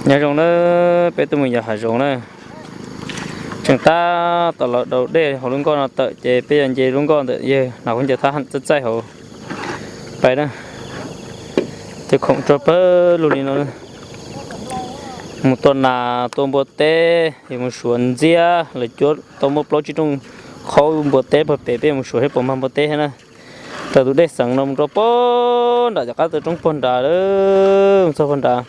Nyob zoo na, peb tuaj mus yos hav zoov na. Tseem tab tom los daus dej hauv lub nkoj no tawm ces peb yuav nce lub nkoj ntawm yawg Nam Khaub Ncaws Thab Ham txaij txaij hauv pais na. Cov khoom tso pawg lug li no na. Mus tua nas tua npua teb, yog mus suav ntxiab, lawv cuab tau muaj plaub tsib rooj qhaub npua teb puag pem, peb mus suav seb puas mag npua teb thiab na. Raws tus dej xeev no mus rau puag nram, cov qab taw roob puag nrad, mus txog puag nrad.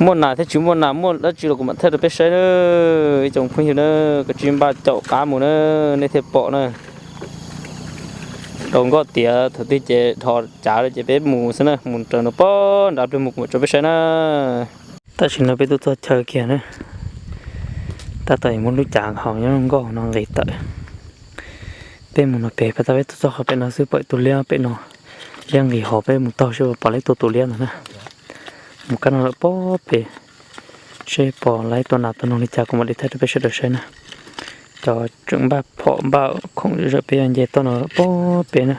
Muaj nas thiab tsis muaj nas, muaj dab tsi los kuv mam thaij rau peb saib na. Ib tsoom phooj ywg na, koj tsis npaj caum qab mus na, nej thiaj pom na. Daus nkoj tiav thaum twg ces dhos cav lawm ces peb mus xwb na, mus raws no puag nrad pliag mus kuv mam tso peb saib na. Tam sim no peb tuaj txog chaw kiag na, tab tom muaj lub cav haus nyob nkoj no nqis tawm. Peb mus no pem, peb tab peb tuaj txog qhov pem no xwb pom tus liab pem no, liab nqis hauv, peb mus taug seb pom laib tua tus liab ntawd na. Mus kab no lawm puag pem, seb pom laib tua nas tua noog li cas kuv mam li thaij rau peb sawv daws saib na. Cov tseem npaj phom npaj khoom zawm peb yuav nce toj no puag pem na.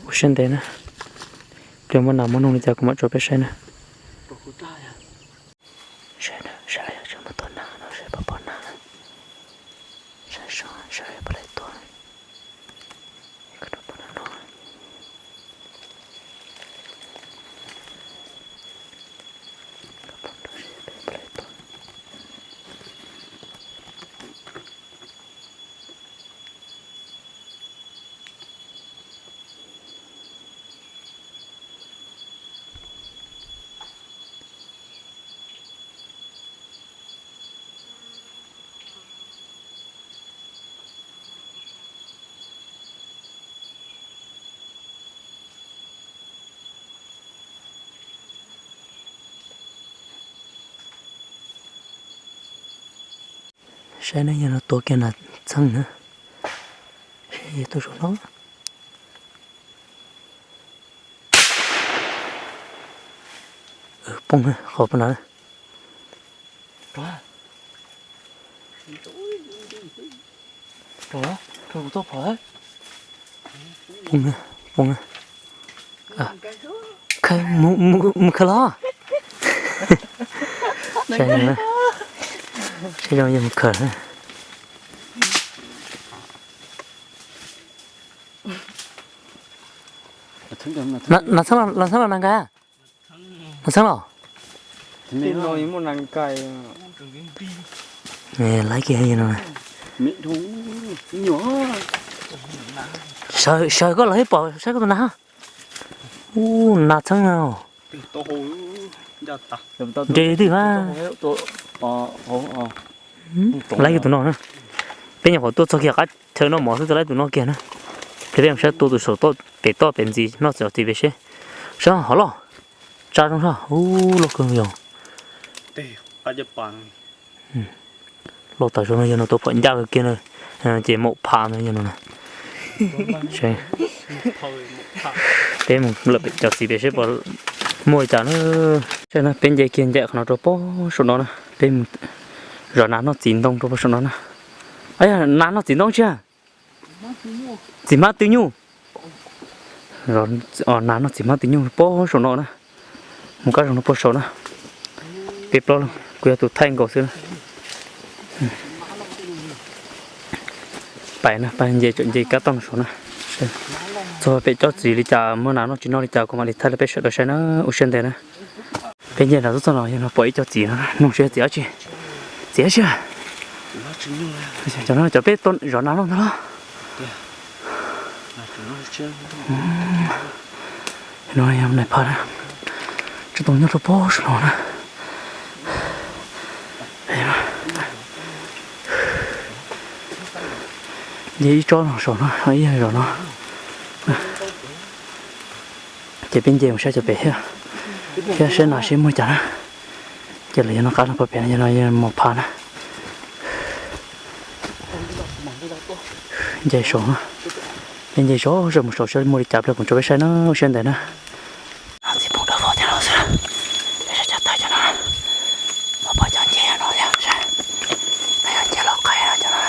Ua siab ntev na, pliag muaj nas muaj noog li cas kuv mam tso peb saib na. Saib na, saib yog tseem muaj tua nas no, saib pom pom nas na. Saib, saib, saib pom laib tua. Koj rau pom nas no. Koj pom nas, saib pom laib tua. Saib na, yog no tua kiag nas txheeb na. Saib tuaj saum no. Poob qhov poob no. Poob, poob. Mus khaws los. Saib zoo yog mus khaws. Nas txheeb los, nas txheeb los nas nkais. Nas txheeb los. Laib kiag no. Sawv, sawv koj los ib pom saib koj tus nas. Ub, nas txheeb no. Nres twj na. Laib kiag tus no na. Peb nyuam qhuav tuaj txog kiag qab chaw noj mov xwb tau laib tus no kiag na. Peb, peb mus saib tua tus saum toj pem toj pem ntxiv noj txiv pem seb. Saib hov los. Tsa zoo sab, ub, loj kawg yog. Loj tas zog no yog no tua phom ncaj kawg kiag na. Ces maum pha no yog no na. Peb mus lawm pem cov txiv pem seb puas muaj li cas na. Saib na, peb nce kiag ncaim qhov no rau puag saum no na. Peb mus zov nas noj txiv ntoo rau puag saum no na. Nas noj txiv ntoo tsis yog? Txiv hmab twj nyuj. Nas noj txiv hmab twj nyuj puag saum no na. Mus kab zoo no puag saum na. Peb plaub leeg, kuv yog tus thaij nkaus xwb na. Pais na, pais nce, tseem nce kab toj no saum na. Txog pem cov txiv li cas muaj nas noj tsis noj li cas kuv mam li thaij rau peb sawv daws saib na, ua siab ntev na. Peb nce nram txoj txoj no yog no pom ib co txiv no, nug seb txiv dab tsi. Txiv dab tsi? Cov no cov peb zov nas noj ntag los? No yog nais phaj na, tsis tau nyob rau puag saum no na. Nce ib tsob no saum no, ib yam zos no. Ces peb nce mus saib cov pem thiab, thiab saib nas seb muaj cas na. Ces lawv yog no qab no pem no yog no yog mos pha na. Nce saum na, peb nce saum saum mus saum saib muaj li cas pliag kuv tso peb saib na, ua siab ntev na. Txiv phoom dawb vog thiab no xwb, peb saib cov tawg cov no, peb pom cov nce no thiab, no yog nce los qaib no cov no.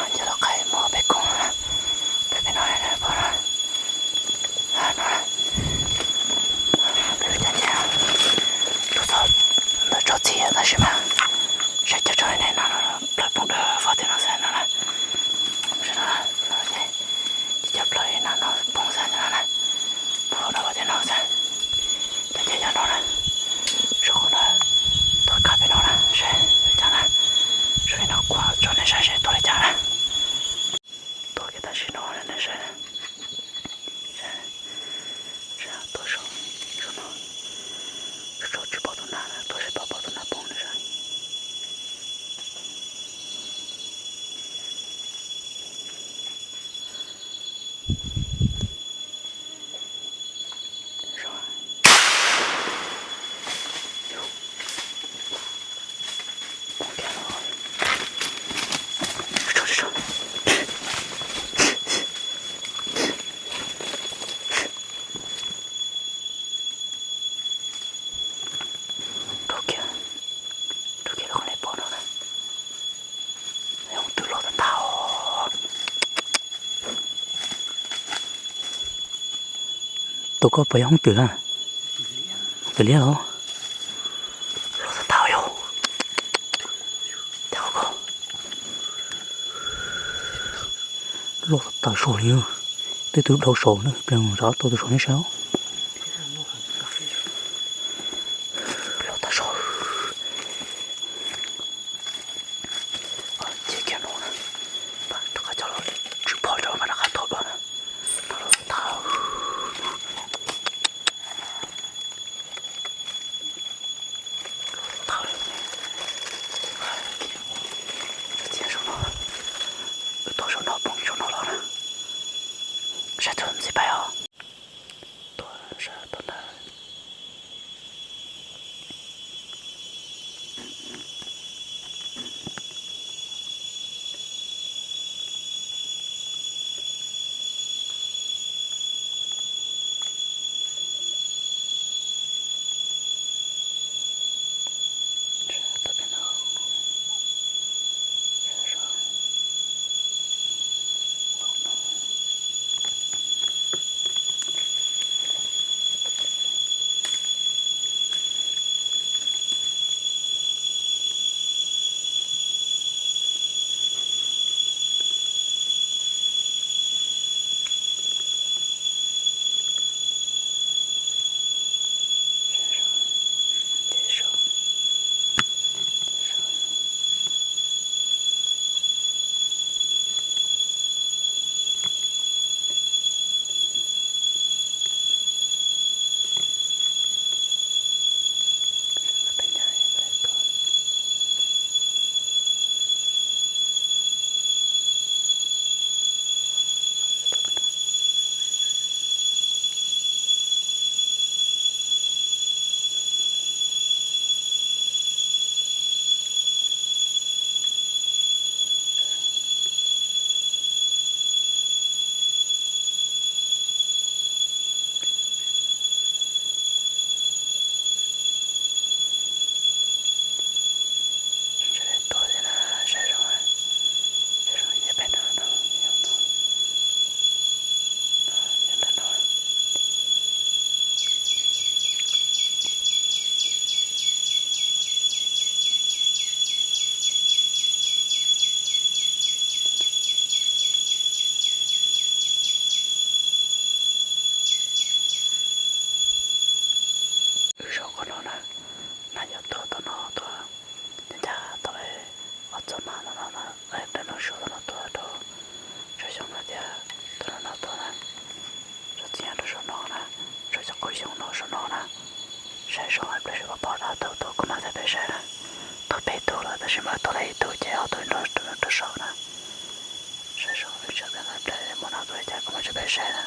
Nce los qaib muaj peb koom no, peb pem no pom no. Tus koj puas yog hoob twm na? Hoob twm liab los? Loj tag tag yog. Cas koj loj tag tag zog li. Tej tus dhau saum na, pleeg zov tau tus saum nej saib. Loj tag zog. Ces kiag no na, rov qab coj los tsw phom rau mas rov qab thauj dua na. No los tag. Tag. Txiav saum no, wb tuav saum no poob saum no los na. Saib tus ntxim pais os. Tuav saum tod ntag. Saib zoo, saib zoo, nyob pem no, no, no, no, nyob ntawm no. Wb zaum qhov no na, na yog tuaj tom no tuaj, ncaj ncaj tau ob txoj mas no no na, ntawm no suav tom no tuaj rau, saib xyoo no tias tom no no tuaj na, saib txiv rau saum no na, saib cov qaum xyoo no saum no na, saib zoo ib pliag seb puas pom dab tuaj, kuv mam thaij peb saib na. Tuaj peb tug lawm tab sis mas tuaj lawm ib tug ces ob tug rau saum na. Saib zoo ib tsam ib pliag muaj dab tuaj cas kuv mam thaij peb saib na.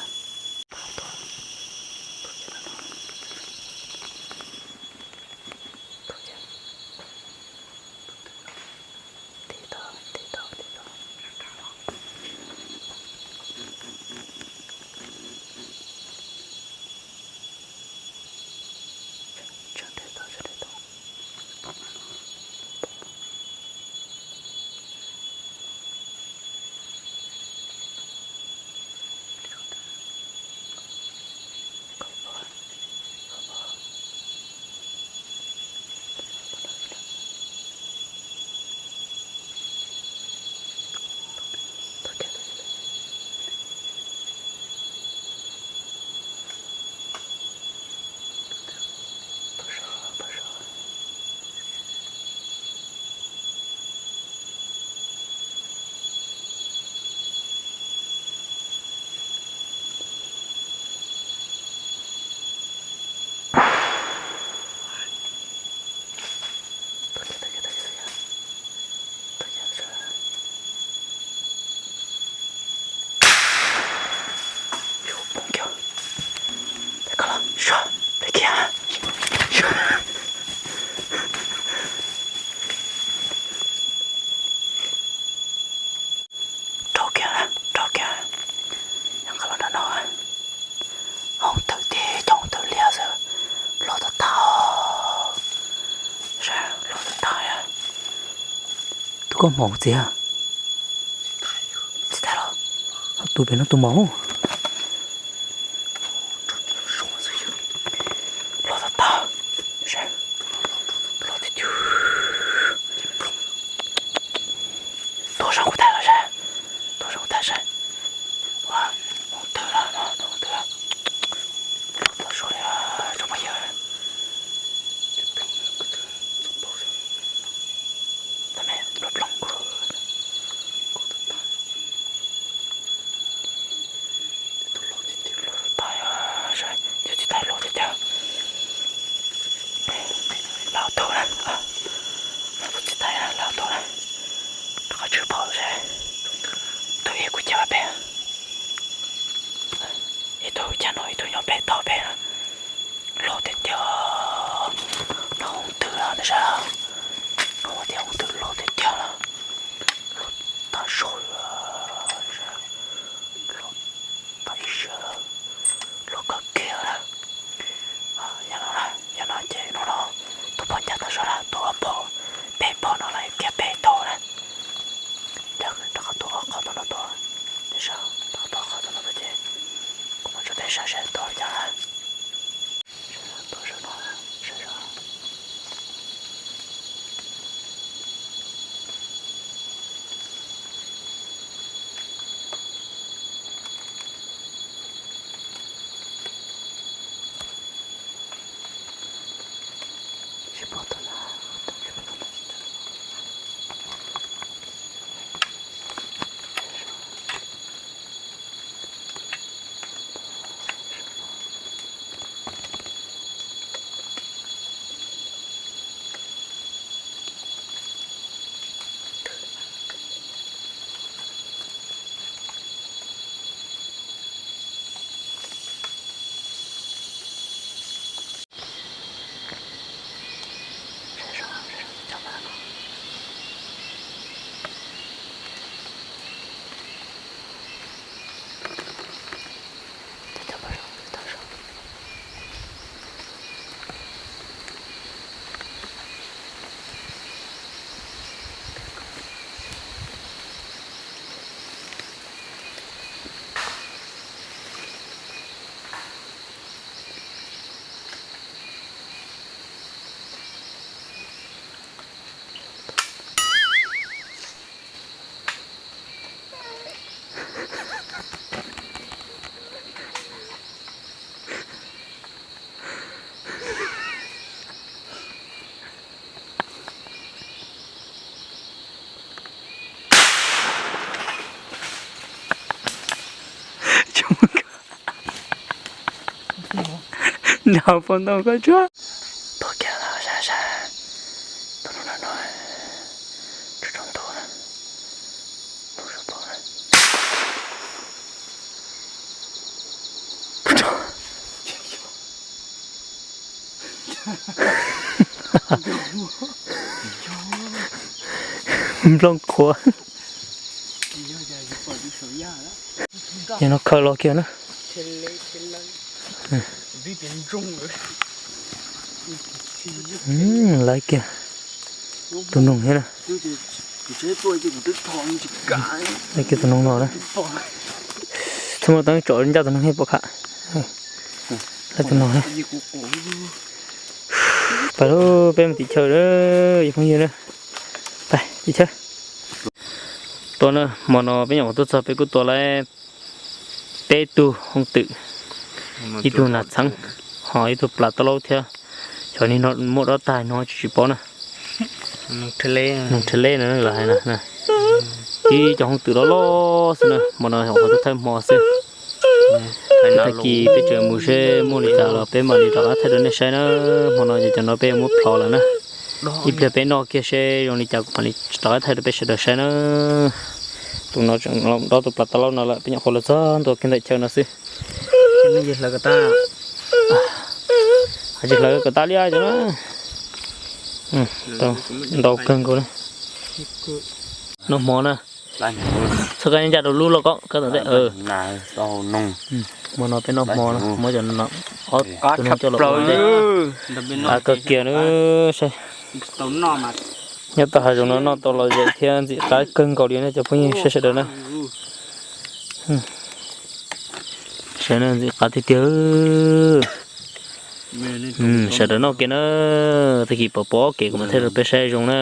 Rau kiag, rau kiag, nyob qhov los nram no. Hoob twm tib cov hoob twm liab xwb, loj tag tag, loj tag tag. Tus koj maum txiv, txiv tag los, ho tus pem no tus maum. Ib tug nyob pem tog pem na, loj tiag tiag. No hoob twm no nej saib, no tias hoob twm loj tiag tiag na, loj tag zog, loj tag ib siab, loj kawg kiag na. Yog no, yog no ces hnub no tus phom ncaj tag zog na, tus ob phom, peb phom no lawm kiag peb tog na. Rov qab tua ob qho tom no tua, rov qab tua ob qho tom no tua ces kuv mam tso peb saib saib tua li cas na. Tua saum no, saum no. Nrog poj ntoo koj tsuag. Tuag kiag lawm, saib saib. Tus no no, tsob ntoo na, tus no pom na. Nplooj qhuav. Yog no khaws los kiag na. Laiv kiag tus noog thiab na. Laiv kiag tus noog no na. Txhob muaj teeb tsom ncaj tus noog thiab pom kham. Laiv tus noog na. Pais lauj, peb mus tim chaw lawm cov phooj ywg na. Pais tim chaw. Tua na, hmo no peb nyuam qhuav tuaj txog peb kuj tua lawm peb tug hoob twm, ib tug nas txheeb, ho ib tug plas taub laub thiab. Xyov niag no muaj dob tag no tsis tsis paub na. Noog rhe leb no los hais na. Ib cov hoob twm loj loj xwb na, hmo no nyuam qhuav tuaj thawj hmo xwb. Tag kis peb tseem mus seb muaj li cas los peb mam li rov qab thaij rau nej saib na. Hmo no ces cov no peb muab plhov lawm na. Ib pliag peb noj kiag seb zoo li cas kuv mam li rov qab thaij rau peb sawv daws saib na. Tus no tseem dob tus plas taub laub no lawm, peb nyuam qhuav los txog ntua kiag ntawm chaw no xwb. Tsis hlawv kom tag li cov no. Ntau kawg nkaus na. Noj hmo na. Txhob kab ncaj rau lub lauj kaub kab tom ntej. Hmo no peb noj hmo na, muab cov no ob tug noog coj los ua ntej. Qab kawg kiag na, saib. Nyob tau hav zoov no noj tau lom zem thiab ntxim qab kawg nkaus li na cov phooj ywg sawv daws na. Saib na, ntxim qab tiag tiag. Sawv daws noj kiag na, tag kis pom pom kev kuv mam thaij rau peb saib zoo na.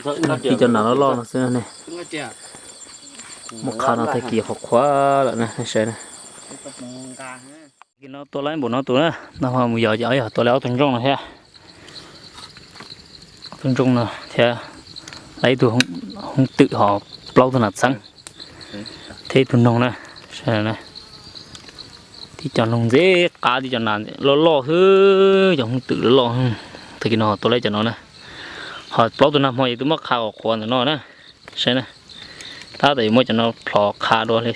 Ib cov nas loj loj no xwb ne. Muab qha no tag kis qhuav qhuav lawm na, nej saib na. Kis no tua lawm npaum no tus na, no mus yos ces yog tua lawm ob tug ntsooj no thiab. Ob tug ntsooj no thiab, lawm ib tug hoob twm ho plaub tug nas txheeb thiab ib tug noog na. Tib cov noog ntxim qab, tib cov nas loj loj xwb, cov hoob twm loj loj. Tag kis no tua lawm cov no na, ho plaub tug nag hmo ces twb muab qha qhuav ntawm no na. Saib na, tab tom yuav muab cov no plhov qha dua li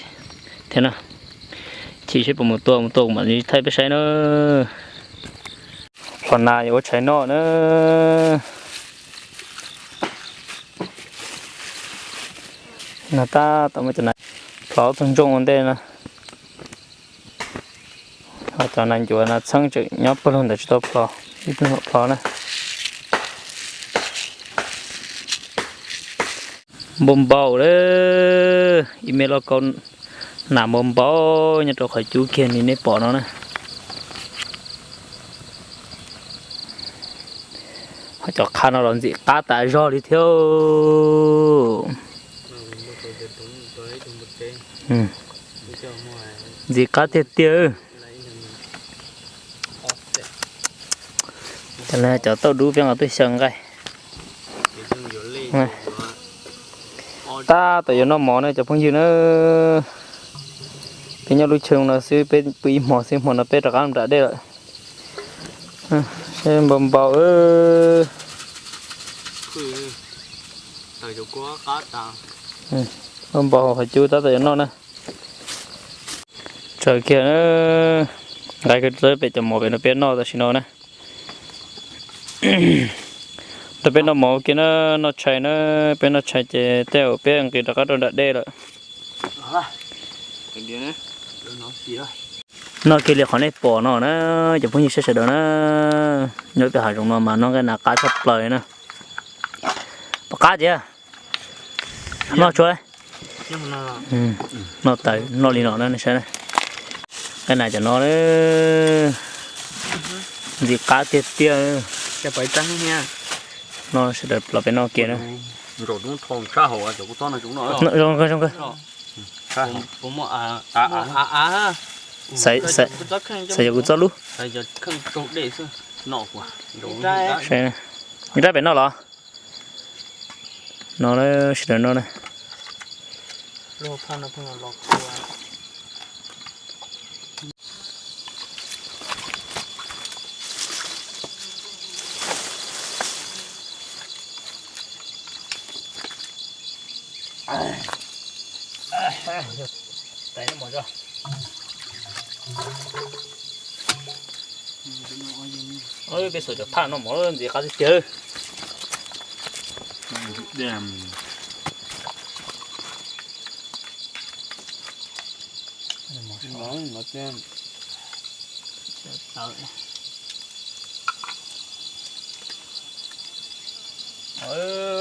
thiab na. Chim seb puas mus tua, mus tua kuv mam li thaij peb saib na. Plhov nas yuav ua tshais noj na. No tab tom muab cov nas plhov txog ntsooj ua ntej na. Ho cov nas ncuav nas txheeb tseem nyob pawg lug ntawd tsis tau plhov, ib pliag mam plhov na. Npau npau lawm, ib me loj kaus nas npau npau nyob rau qhov cub kiag li nej pom no na. Ho cov qha no los ntxim qab tas zog li thiab. Ntxim qab tiag tiag. Cov, cov tauj dub peb nqa tuaj xyaw nqaij. Tab tom yuav noj mov na cov phooj ywg na. Peb nyob lub chaw no xwb, peb pw ib hmo xwb, hmo no peb rov qab nram dej lawm. Seb npau npau. Npau npau qhov cub tab tom yuav noj na. Tsaws kiag, nqa kiag pem cov mov pem no peb noj tam sim no na. Rau peb noj mov kiag na, noj tshais na, peb noj tshais ces tej zaum peb nqis rov qab rau nram dej lawm. Noj kiag li qhov nej pom no na, cov phooj ywg sawv daws na, nyob peb hav zoov no mas noj nqaij nas qab tshaj plaws na. Pom qab tiag. Noj tsuav. Noj tawm noj li no na, nej saib na. Nqaij nas cov no ntxim qab tiag tiag. No sawv daws los peb noj kiag na. Zoo, zoo. Xav yog kuv txoj lub. Nrab pem noj los? No sawv daws noj na. Peb xuas cov thaj noj mov ntxim qab tiag tiag.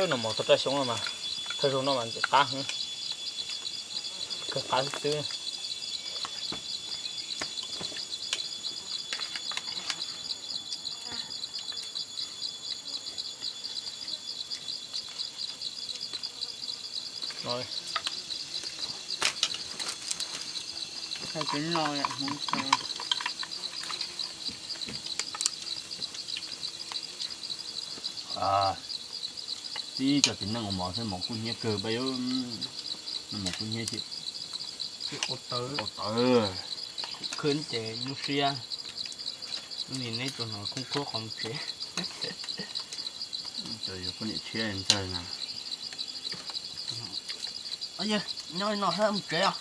Noj mov tau raj xyoob no mas, thawj zaug noj mas ntxim qab heev, kawg qab xwb. Tib cov txiv neej ua mov thiab mov kub hnyiab kawg, peb yuav mov kub hnyiab thiab. Tsis quav tawv, khwb ces nyuaj siab. Lub ni neb tsuas hnov khoob khuab qhov mus tsev. Cov yuav poj niam tshiab ntxawg na. Nyob li no thiab mus tsev os.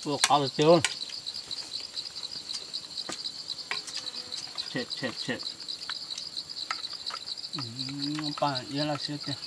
Ua qab tiag. Paj iab laj siab tiag.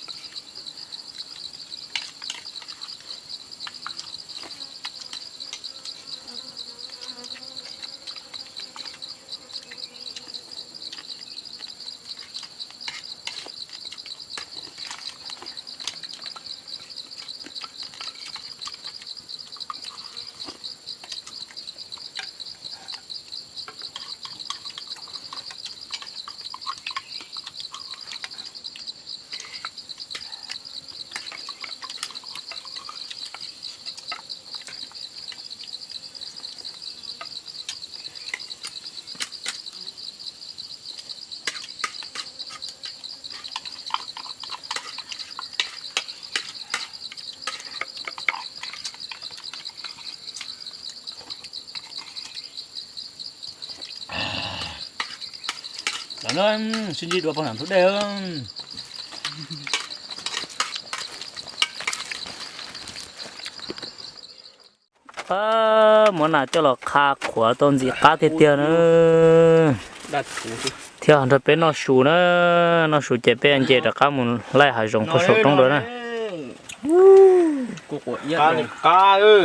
Tam no sib ntsib dua poj nam ntug dej. Muab nas coj los qha qhuav tau ntxim qab tiag tiag na. Thiab nrog peb noj su na, noj su ces peb nce rov qab mus laij hav zoov puag saum roob dua na.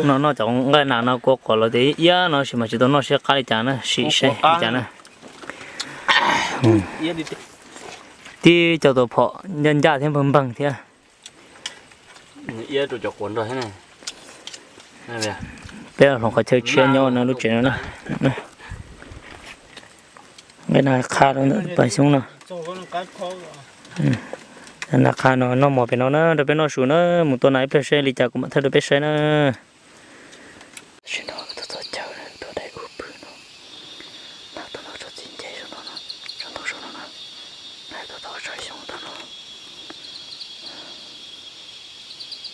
No noj cov nqaij nas no kua quav los tias iab no sis mas tsis tau noj seb qab li cas na, sim seb li cas na. Tib co tau phom ncaj ncaj thiab npawg npawg thiab. Peb los hloov qhov chaw tshiab nyob no lub tsev no na. Nqaij nas qha rau ntawm pas xyoob no. Nas qha no noj mov pem no na, rau peb noj su na, mus tua nas ib pliag seb li cas kuv mam thaij rau peb saib na. Tam sim no tuaj txog chaw na, tuaj dai ub pwg no. Nas tuaj no tso txiv nce saum no no, tso ntau saum no no. Nas tuaj tau tsav xyoob tau no,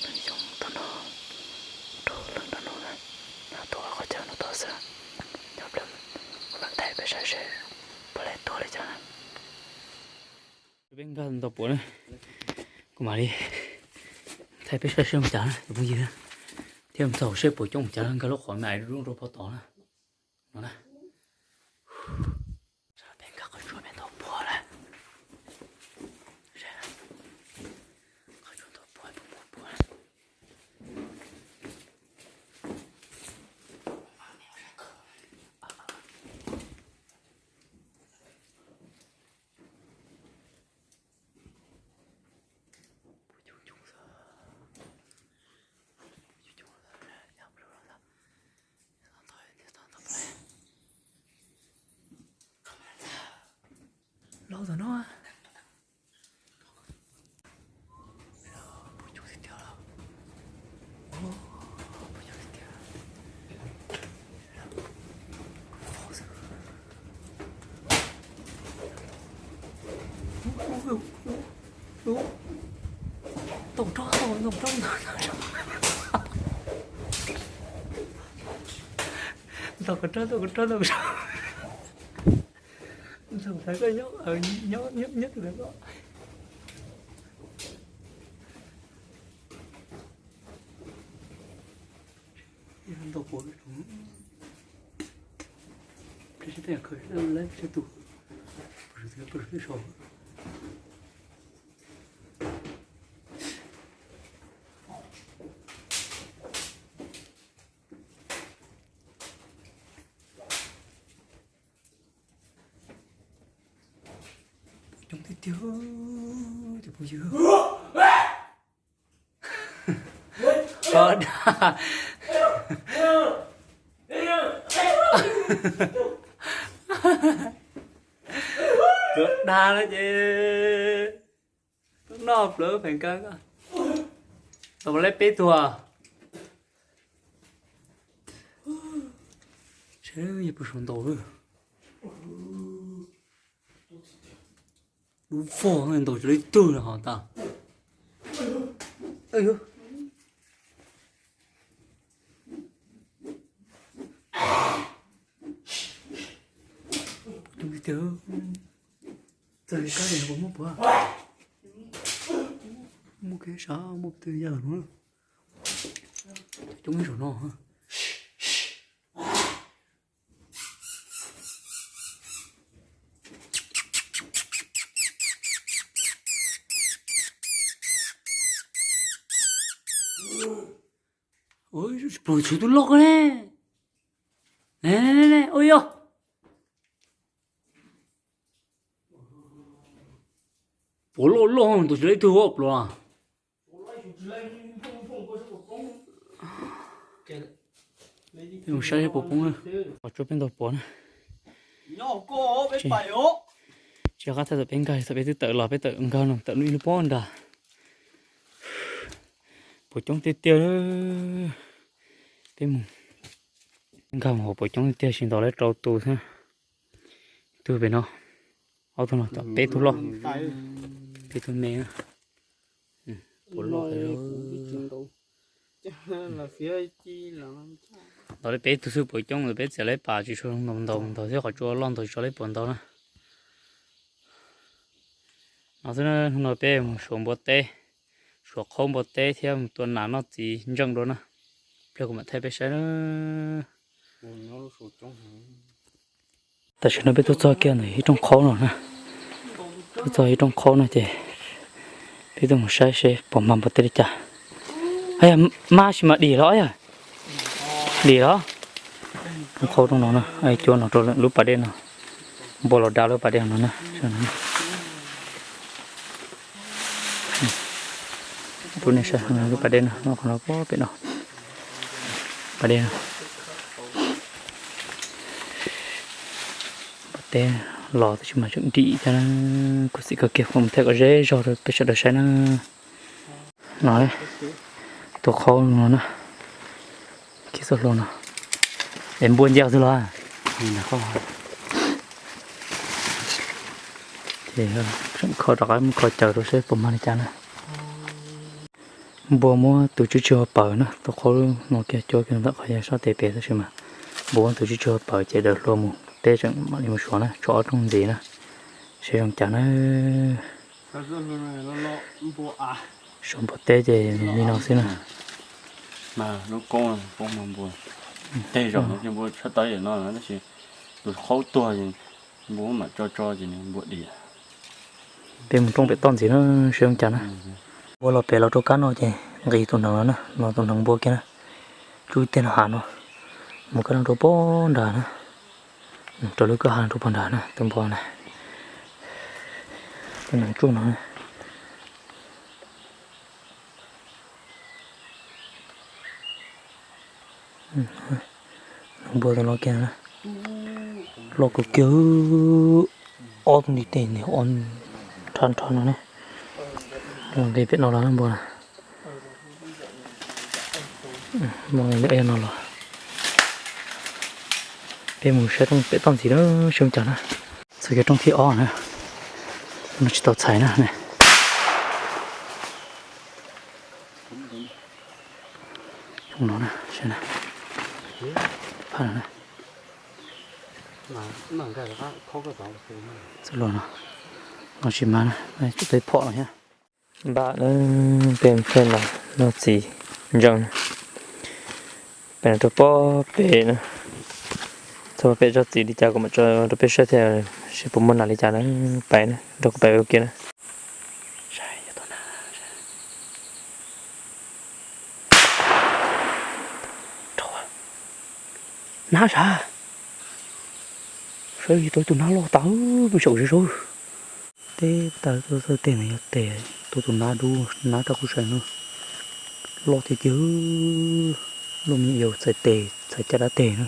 tsav xyoob tau no, rau lawm nram no na. Nas tuaj qhov chaw no tau xwb. Nyob pliag kuv mam thaij peb saib seb puas laib tuag li cas na. Peb nkag ntau puav na, kuv mam li thaij peb saib seb mus cas na tus phooj ywg na. Thiab mus txog seb puas coob mus cas na, nkag lub qhov me ais dub rau pem tod na. No na, peb nkag qhov tsua pem ntau puav na. Qhov tsua ntau puav puas muaj puav. Los tom no. Tau rov, tau rov, tau rov. Ntxaug koj rov, ntxaug koj rov, ntxaug koj rov. Ntxaug thav koj nyob, nyob, nyob twg thav koj. Ntau puav, pliag sib tej khaws sib lawv sib tus, pom sawv twg pom sawv twg sau. Coob tiag tiag, cov phooj ywg. Tuav dab. Tuav dab na ces. Noj plawv pem kawg. Tau laib peb tug. Seb yog puas sau ntau. Dub vog ntau tsis laib tug no ho tas. Coob tiag tiag. Txawm li kab li no puas muaj puav? Muaj kev sab muaj twg yawg no. Coob ib zaug no. Pluag tshwv tus loj ne. Ne, ne, ne, ua yog. Puav loj loj ntus tsis laib tug pluag. Mus saib puas poob na. Qhov tsua peb ntau puav na. Tsis qab thaij thaum peb nkag, thaum peb twb tawm los peb tawm nkag no tawm ib lub pob nrad. Puav coob tiag tiag. Peb mus nkag mus hauv puav coob tiag tiag, tsis ntaus laib rau tus thiab. Ib tug pem no, ob tug no, peb tug loj, peb tug me. Puav loj. Ntaus li peb tug xwb puav coob, peb txiav laib pas tsis tshua zoo ntaus, ntaus thiab qhov tsua loj ntaus tsis tshua laib puav ntau na. No xwb na, hnub no peb mus suav npua teb, suav qhaub npua teb thiab mus tua nas noj txiv ntseej dua na. Pliag kuv mam thaij peb saib na. Tam sim no peb tuaj txog kiag ntawm ib rooj qhaub no na. Tuaj txog ib rooj qhaub no ces peb tuaj mus saib seb puas mag npua teb li cas. Mag sis mas dim los yog? Dim los. Rooj qhaub rooj no na, cuab no rau lub pas dej no. Npua los da lub pas dej no na. Rub nej saib lub pas dej no, qhov no pem no. Pas dej no. Npua teb los tab sis mas tseem dim thiab na. Kuv xav kawg kiag kuv mus thaij kom ze zog rau peb sawv daws saib na. No, tus qhaub no na, kib txoj hlua no, es npua ncia xwb los? Ces tseem kho rov qab mus kho caws rau seb puas mag li cas na. Npua muab tus tswb tsis ho paws na, tus qhaub no kiag cuab kiag ntawm qhov yog sab tes pem tab sis mas npua muab tus tswb tsis ho paws ces daws hlua mus teb tseem mam li mus suav na, tshuav ob rooj ntxiv na, seb zoo cas na. Suav npua teb ces li no xwb na. Lub koob, koob mag npua, tej zaum npua tshaj tawm no tab sis tus qhaub tuag, npua mam tso tso ces npua dim. Peb mus rooj pem toj ntxiv na, seb zoo cas na. Npua los pem los rau kab no ces nqis tus hneev no na, no tus hneev npua kiag na. Tsuj tej no hav no, mus kab no rau pem nrad na. Rau lub kwj ha rau pem nrad na, tus npua na. Tus hneev tsuj no. Npua tus no kiag, loj kawg kiag, ob tug ntiv tes nws ob nrhab nrhab no ne. Nqis pem no los npua na. Npua nqis ntawm no los. Peb mus saib rooj pem toj ntxiv na, seb zoo cas na. Txog kiag rooj thib ob na, no tsis tau txhais na. Txog no na, seb na. Phab no na. Txog los no, no tsis mag na, peb phom no thiab. Npaj na, peb mus thaij nas noj txiv ntseej na. Pem no rau pob pem na. Txog pob pem tsob txiv li cas kuv mam tso rau peb saib thiab seb puas muaj nas li cas na. Pais na, nrog kuv pais ua ke na. Nab sav, saib tau tus nab loj tas, peb saum zeb zaub. Teb tas tuaj txog tej no yog tes, tuaj tus nab dub, nab raj kub sai no, loj tiag tiag, loj me nyuam yaus txhais tes txhais caj dab tes na.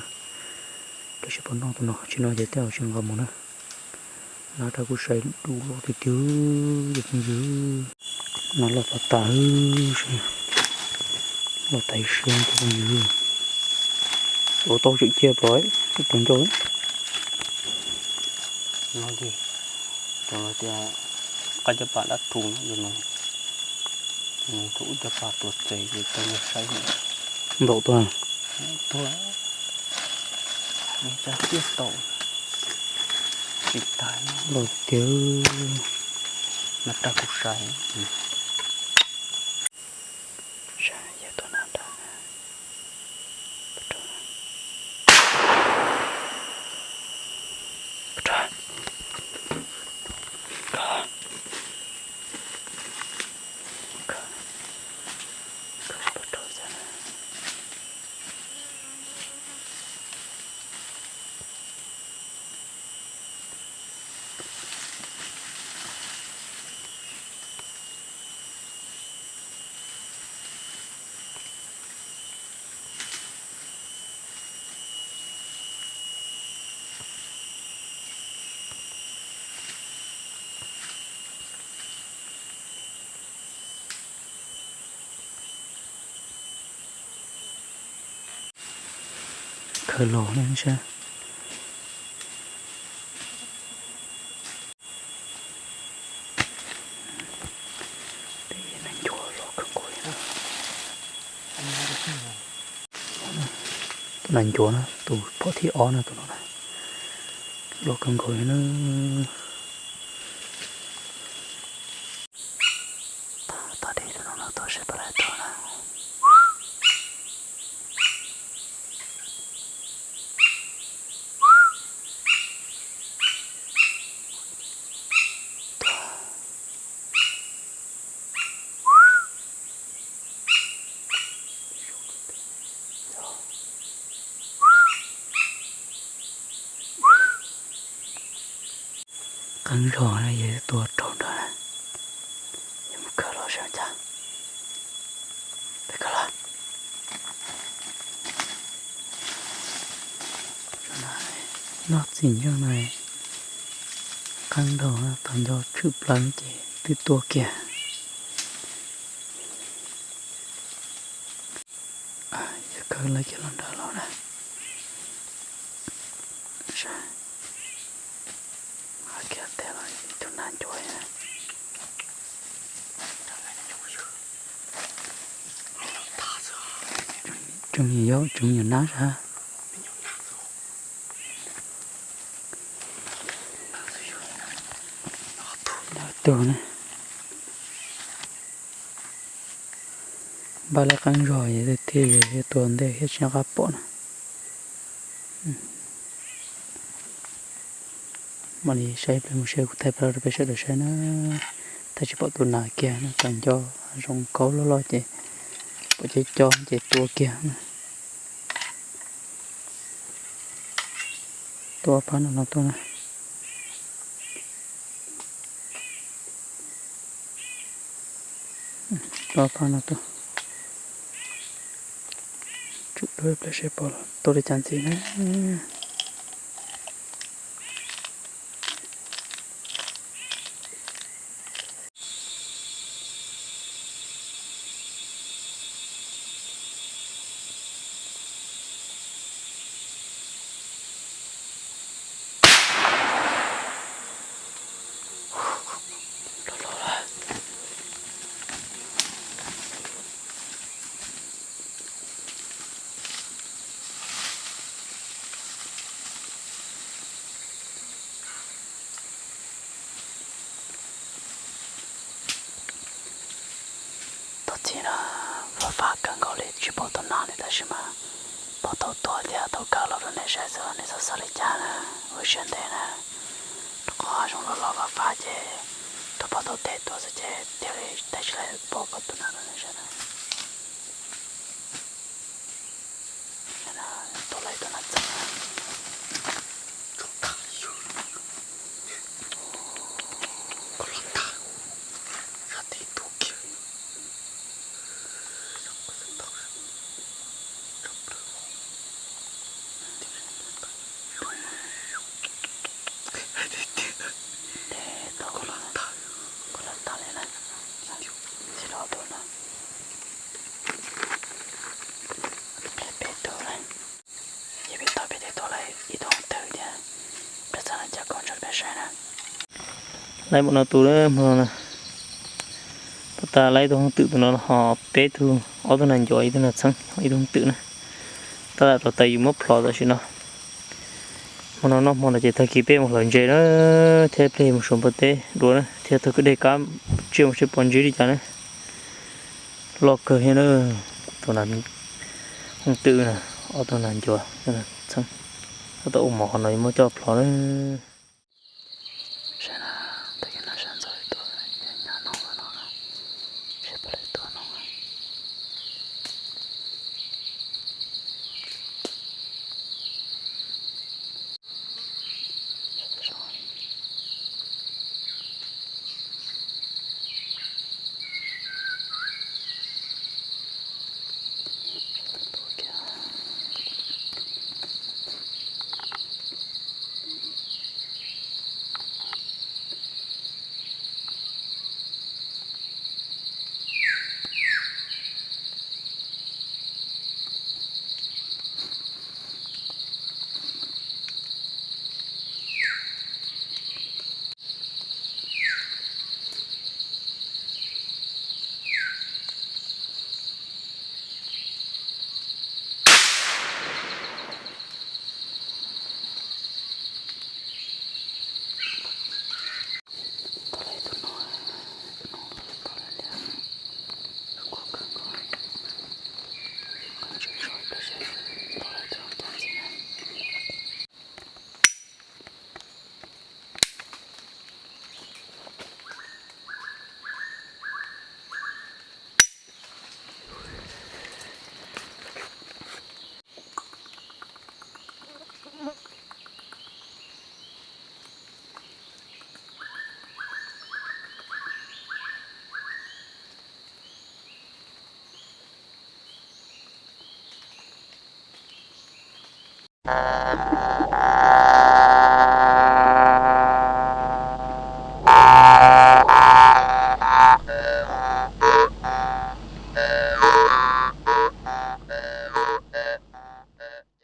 Tab sis puas noj tus no, tsis noj ces tej zaum tsis nqa mus na. Nab raj kub sai dub loj tiag tiag, cov phooj ywg. Nab loj tas tas, loj tas ib siab cov phooj ywg. Ua tau tseem cia pom ib tus ncauj. Cov no tias qab cov pas dab rhuv no, tus no tus ub cov pas tuag txes ces tau nws saib ntaum tuag. Tuag, cov tiaj tau tsis tas loj tiag. Nab raj kub sai. Saib yawg tuaj nab nrad. Pov rog. Pov rog. Pov rog. Khawb los ne saib. Peb nab ncuav los kawg nkaus li na. Tus nab ncuav na, tus phom thib ob na, tus no na. Los kawg nkaus li na. Qeeb zog na, yog tua raug nrag na. Yog mus kawg los saib cas. Peb kawg los. Noj txim ntsoog no, qeeb nrag, tos nco tshwm plaws ces twb tua kiag. Yog kawg lawv kiag los nrad los na. Kiag tes los ib tug nas ncuav. Tsoom nyuam yaus, tsoom nyuam nab sab. Tug na. Npaj lawv qeeb zog thiaj yog tua ntej thiab tsis nyob qab pom na. Mam li saib pliag mus saib kuv thaij pab rau peb sawv daws saib na. Thaij tsis pom tus nas kiag na, tos nco zoo kaub loj loj ces pom cov co ces tua kiag na. Tua phab no no tuaj na. Tua phab no tuaj. Tsum dua ib pliag seb pom tua li cas ntxiv na. Tuaj txog no, vaj fab kawg nkaus li, tsis pom tus nas li tab sis mas pom tau tuag thiab tau kaw los rau nej saib xwb, nej txhob xav li cas na, ua siab ntev na. Rau qhov hav zoov los los vaj fab ces tuaj pom tau tes tuaj xwb ces thiaj li teb tsis tau pom tus nas rau nej saib na. Tus lawv tus nas txeev. Peb tug na, yog peb tau peb tug tuaj lawm ib tug hoov twm thiab, peb txog no cas koj ntshe peb saib na. Laib npaum no tus hmo no na, pab tas laib ib tug hoov twm tus no ho peb tug, ob tug nas ncuav ib tug nas txheeb ib tug hoov twm na. Tab tom rau taws yus muab plhov tam sim no. Hmo no noj hmo no ces tag kis peb mus hlawv ntses na, thiab plig mus suav npua teb dua na, thiab taug kwj deg kab tsiaj mus seb pom ntsib li cas na. Loj kawg thiab na, tus nas hoov twm na, ob tug nas ncuav txheeb, tab tom ua mov qhov no yuav muab coj plhov na.